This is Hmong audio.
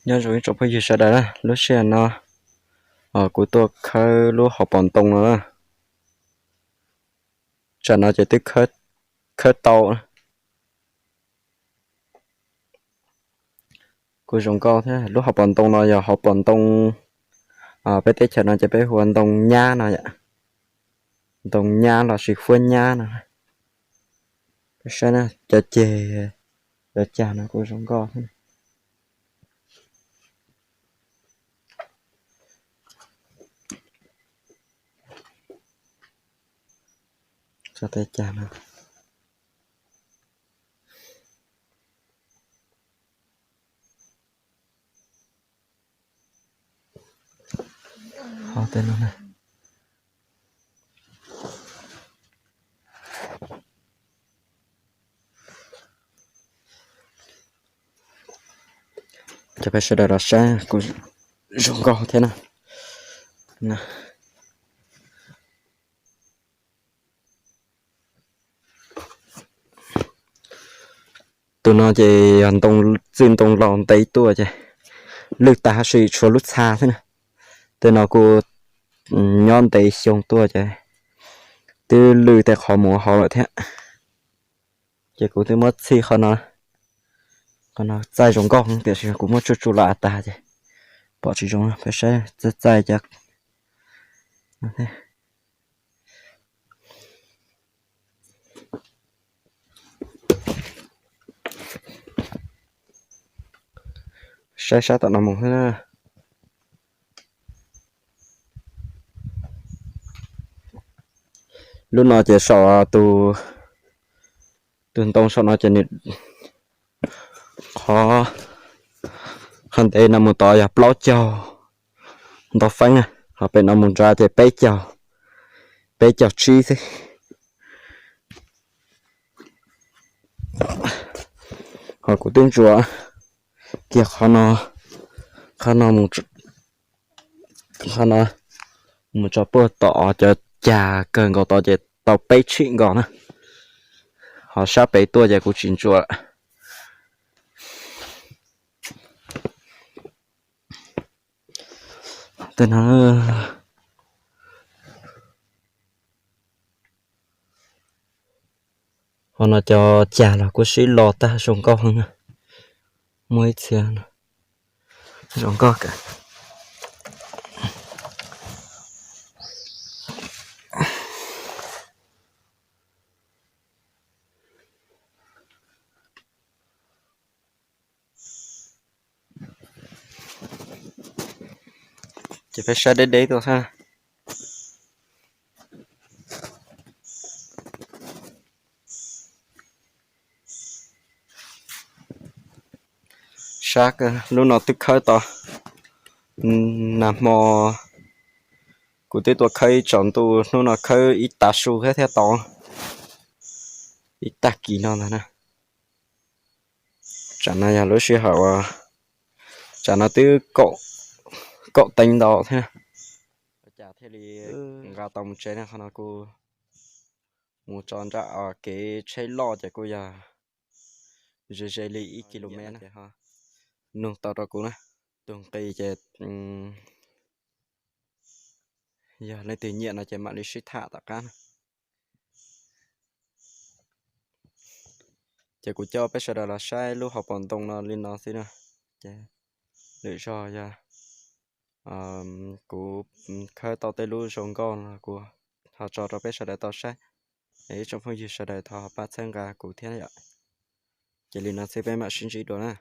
Nyob zoo ib tsoom phooj ywg sawv daws na, lub sij hawm no kuv tuaj khawb lub hauv paus ntoo no na. Tsam no ces twb khawb tau. Kuj zoo nkauj thiab. Lub hauv paus ntoo no yog hauv paus ntoo, peb teb chaws no ces peb hu ua ntoo nyab no yom. Ntoo nyab los sis huab nyab no. Peb saib na, cov ceg, cov cag no kuj zoo nkauj thiab. Cov tej cag no. Ho tej no na. Cov peb sawv daws los saib kuj zoo nkauj thiab na. Tus no ces yog ntoo, txij ntoo laus ntev tuaj ces lwj tag tab sis tshuav lub txha xwb na. Tej no kuj nyob ntev xyoo tuaj ces twb lwj tej qhov mus hauv lawm thiab. Ces kuv twb muab txhij qhov no, qhov no txaij zoo nkauj tiam sis kuv muab tsuj tsuj los av tag ces pom tsis zoo, peb saib txaij txaij cas. Saib sab tom no mus xwb na. Lub no ces saum tus, tus ntoo saum no ces nws qhov, qhov ntev no mus tod yog plaub caug ntau feeb, ho pem no mus nrad ces peb caug, peb caug tsib xwb. Ho kuv twb ntsuas kiag qhov no, qhov no mus, qhov no mus tso puag tom cov cag kawg nkaus tod ces tau peb tshim nkaus na. Ho sab pem tuaj ces kuv tsis ntsuas lawm. Tej no, ho no cov cag los kuj sib lo tag zoo nkauj heev na. Muaj ib txhia zoo nkauj kawg. Ces peb saib deb deb tuaj xwb. Sab kawg, lub no twb khawb tau. Nag hmo kuv twb tuaj khawb ib tsaus ntuj, hnub no khawb ib tav su thiab thiaj tau. Ib tag kis no ntag na. Tsam no yog lub sij hawm uas, tsam no twb kaum teev ntau thiab. Ua cas thiaj li nqa tau mus tsev ne? Qhov no kuj mus tso nram kev tsheb loj ces kuj yog ze ze li ib ki lu mev na. Nug tau rau kuv na, tus nqi ces yog leej twg nyiam no ces mam li sib tham tom qab na. Ces kuv coj peb sawv daws los saib lub hauv paus ntoo no li no xwb na. Ces lwm zaug yog kuv khawb tau tej lub zoo nkauj no kuv ho tso rau peb sawv daws tau saib. Ib tsoom phooj ywg sawv daws thov pab txhawb nqa kuv thiab yom. Ces li no xwb peb mam sib ntsib dua na.